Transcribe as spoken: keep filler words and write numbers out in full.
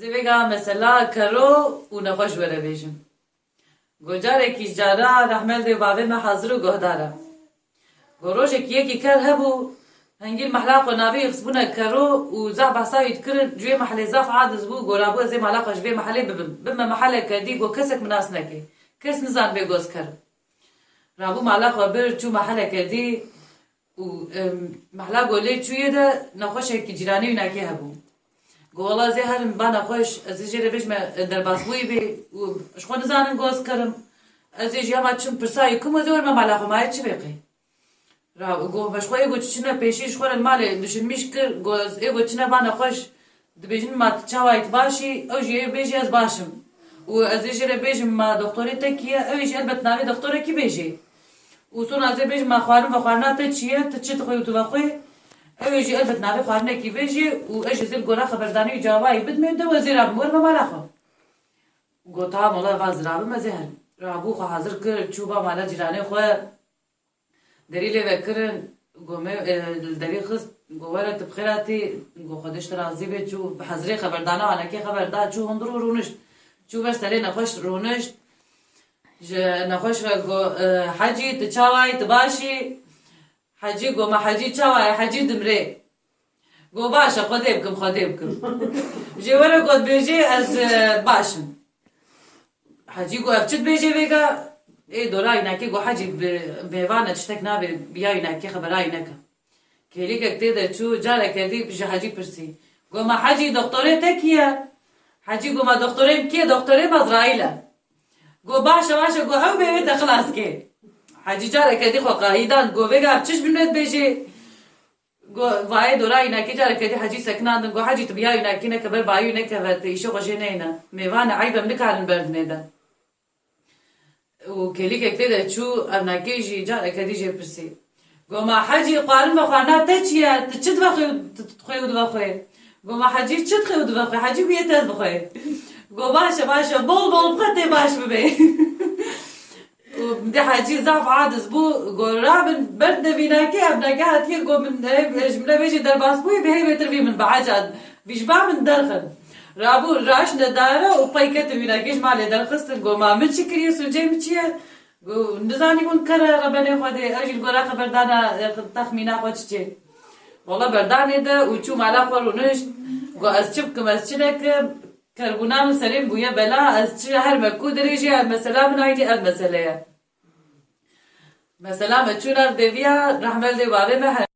Divêga mesela kero û nexweş were bêjim. Go carekî ji cara rehmel dê bavê me hazir û guhdar e. Go rojekî yekî ker hebû, hingî li mehla xwe navê xistbûne kero û zaf behsa wî dikirin, ji wê mehelê zaf aciz bû, go rabû ez ê mala xwe ji vê mehelê bibim. Bibime meheleke dî, go kesek min nas neke. Kes nizanibê go ez ker im. Rabû mala xwe bir, çû meheleke dî û, em, mehla go lê çûyê de nexweşekî cîranê wînakê hebû. Go wela ez ê herim ba nexweş, ez ê jê re bêjime, e, derbasbûyî bê û ji xwe nizanin go ez ker im. Ez ê ji ya ma çim pirsa wî kim, ez ê werime mala xwe, ma yê çi bê qey? Ra, go, ji xwe ê go çiçine pêşî ji xwe re li malê duşinmîş kir, go ez ê go çine ba nexweş, dibêjin ma tu çawa yî, tu baş î, ew jî ê bêjî ez baş im. Û ez ê jê re bêjim ma doktorê te kî ye, ew jî elbet navê doktorekî bêjê. Û sona ez ê bêjim ma xwarin vexwarina te çi ye, tu çi dixwê û tu vexwê, ew ê jî elbet navê xwarinekî bêjê û ez jî zê li gora xeberdanê wî cewabê bidime, de ez ê rabim werime mala xwe. Go tamam, wela ez rabim, ez ê herim. Rabû xwe hazir kir, çû ba mala cîranê xwe. Derî lê vekirin, go me, e, li derî xist, go were tu bi xêr hatî, go Xwedê ji te razî be, çû bi hezirê xeberdana, anekê xeber da, çû hundir û rûnişt. Çû ber serê nexweş rûnişt. Ji nexweş re go, e, Hecî, tu çawa yî, tu baş î? Hecî go, ma Hecî çawa ye? Hecî dimrê. Go baş e, Xwedê bikim, Xwedê bikim. Jê were got bêjê ez, e, baş im. Hecî go ev çi dibêje vêga? Ê dora wînakê go Hecî bi mêvan e, tiştek nabe, bi ya wînakê xebera wî neke. Kêlîkek tê de çû, careke dî ji Hecî pirsî. Go ma Hecî doktorê te kî ye? Hecî go ma doktorê min kî ye? Doktorê min Ezraîl e. Go baş e, baş e, go ew bê wê te xilas kê. Hecî careke dî xwe qayî dan, go vêga ev çi ji min re dibêjê? Go, vayê dora wînakê careke dî Hecî sekinandin, go Hecî tu bi ya wînakê neke, ber bayî wî nekeve, tu îşê xwe jê neyne. Mêvan e, eyb e, em nikarin berdinê de. Û kêlîkek tê de çû, evnakê jî careke dî jê pirsî. Go ma Hecî, xwarin vexwarina te çi ye? Tu çi divexwî û tu dixwê û divexwê? Go ma Hecî çi dixwê û divexwê? Hecî go yê te ez bixwê. Go baş e, baş e, bol bol bixwe tê baş bibê. Û min dî Hecî zaf aciz bû, go rabin berdine vînakê, evnake hatiye, go min, e, ji min re bêjê derbasbûyî, bi hê bêtir vî min biheca, vî ji ba min derxin. Rabûn, raştine dare û pey ketin vînakê ji malê derxistin, go ma min çi kiriye, sûcê min çi ye? Go nizanîbûn kere rebenê Xwedê, ew jî li gora xeberdana, e, texmîna xwe çiçê. Wela berdanê de û çû mala xwe rûnişt, go ez çi bikim, ez çi nekim? Kerbûna min serê min bûye bela, ez çi her me ku dirêjî, ev mesela min aynî ev mesele ye. Mesela me çû nav deviya rehmel dê bavê me her.